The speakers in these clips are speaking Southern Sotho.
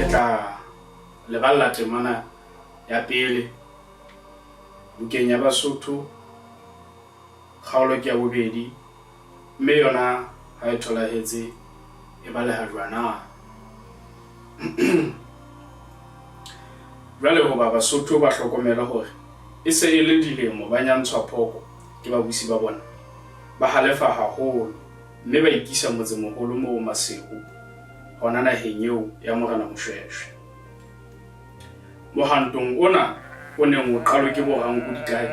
tla le balla temana ya pele bukeng ya Basotho, kgaolo ke ya bobedi, mme yona ha e tholahetse e baleha jwana. Jwale hoba Basotho ba hlokomele hore e se e le dilemo ba nyantshwa phooko ke babusi ba bona, ba halefa haholo mme ba ikisa motsemoholo moo Maseru, hona naheng eo ya Morena Moshoeshoe. Mohantong ona o neng o qalwe ke bo-Ranko Dikae,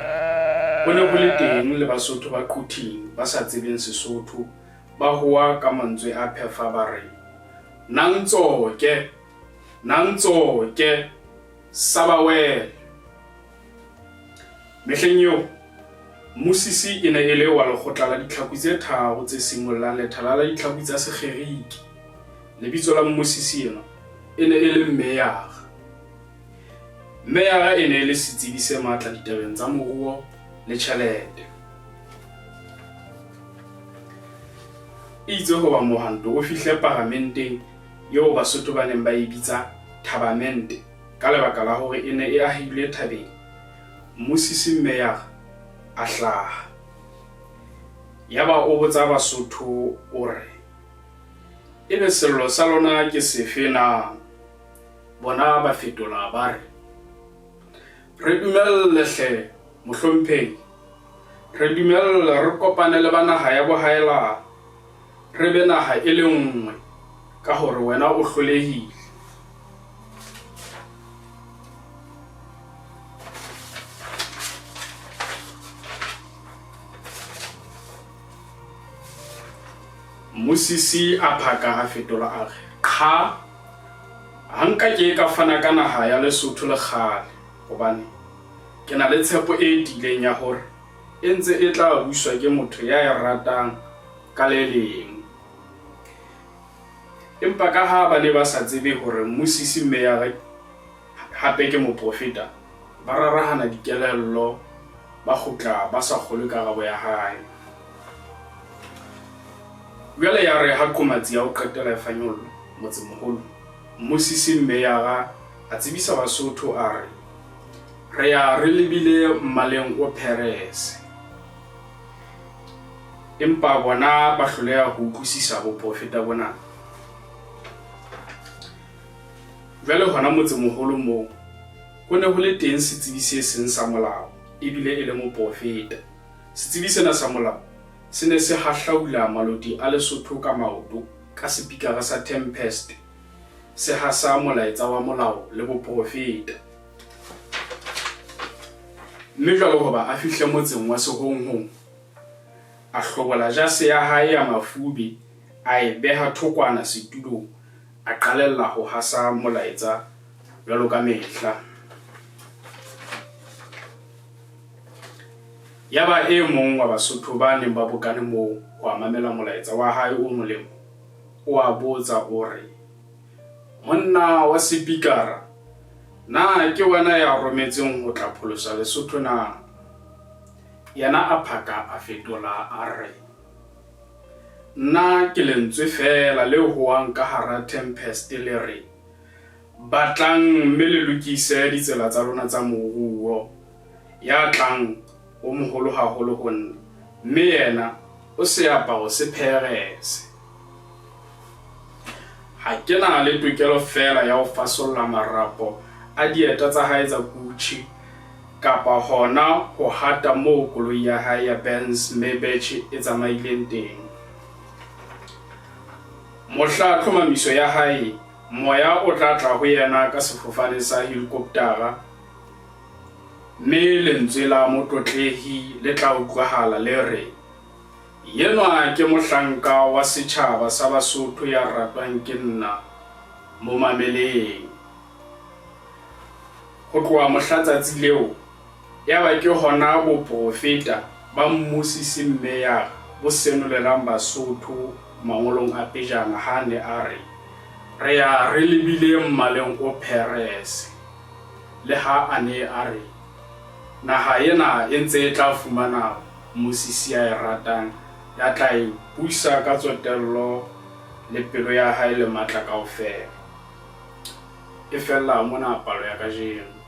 ho ne ho le teng le Basotho ba Quthing ba sa tsebeng Sesotho, ba howa ka mantswe a phefa ba re, Nantsoke! Nantsoke! Sa ba wele! Mehleng eo, mmusisi e ne e le wa lekgotla la ditlhaku tse tharo tse simollang lethala la ditlhaku tsa Segerike. Lebitso la mmusisi enwa e ne e le Mmeyara. Mmeyara e ne e le setsebi se matla ditabeng tsa moruo le tjhelete. Eitse hoba mohwanto o fihle paramenteng eo Basotho ba neng ba e bitsa Thabamente ka lebaka la hore e ne e ahilwe thabeng, mmusisi Mmeyara a hlaha. Yaba o botsa Basotho o re, Ebe sello sa lona ke sefe na? Bona ba fetola ba re, Re dumelle hle, mohlomphehi, re dumelle re kopane le ba naha ya bohaelane, re be naha e le nngwe, ka hore wena o hlolehile. Mmusisi a phaka a fetola a re, Qha! Ha nka ke ka fana ka naha ya Lesotho le kgale, hobane ke na le tshepo e tiileng ya hore e ntse e tla buswa ke motho ya e ratang ka le leng. Empa ka ha ba ne ba sa tsebe hore mmusisi Meyara hape ke moprofeta, ba rarahana dikelello, ba kgutla ba sa kgolwe karabo ya hae. Jwale yare ha qomatsi ya ho qetela e fanyollwa motsemoholo, mmusisi Meyara a tsebisa Basotho a re, Re ya re lebile mmaleng o pherese. Empa bona ba hloleha ho utlwisisa boprofeta bona. Jwale hona motsemoholo moo ho ne ho le teng setsebi se seng sa molao, ebile e le moprofeta. Setsebi sena sa molao se ne se hahlaula maloti a Lesotho ka maoto ka sepikara sa Tempest, se hasa molaetsa wa molao le boprofeta. Mme jwale hoba a fihle motseng wa Sehonghong, a hlobola jase ya hae ya mafube, a e beha thokwana setulong, a qalella ho hasa molaetsa jwalo ka mehla. Yaba e mong wa Basotho ba neng ba bokane moo ho a mamela molaetsa wa hae o molemo, o a botsa o re, Monna wa sepikara, na ke wena ya rometsweng ho tla pholosa Lesotho na? Yena a phaka a fetola a re, Nna ke lentswe feela le howang ka hara tempest le re, Batlang mme le lokise ditsela tsa lona tsa moruo. Ya tlang o moholo haholo ho nna, mme yena o seaparo se pherese. Ha ke na le tokelo feela ya ho fasolla marapo a dieta tsa hae tsa Gucci kapa hona ho hata moo koloi ya hae ya Benz Maybach e tsamaileng teng. Mohla tlhomamiso ya hae, moya o tla tla ho yena ka sefofane sa helikoptara mme lentswe la motlotlehi le tla utlwahala le re, Yenwa ke mohlanka wa setjhaba sa Basotho ya ratwang ke nna, mo mameleng. Ho tloha mohla tsatsi leo, yaba ke hona boprofeta ba Mmusisi Mmeyer bo senolelang Basotho mangolong a pejana ha a ne a re, Re ya re lebile mmaleng o pherese, le ha a ne a re, Naha ena e ntse e tla fumana mmusisi ya e ratang, ya tla e busa ka tsotello le pelo ya hae le matla kaofela. E fella mona palo ya kajeno.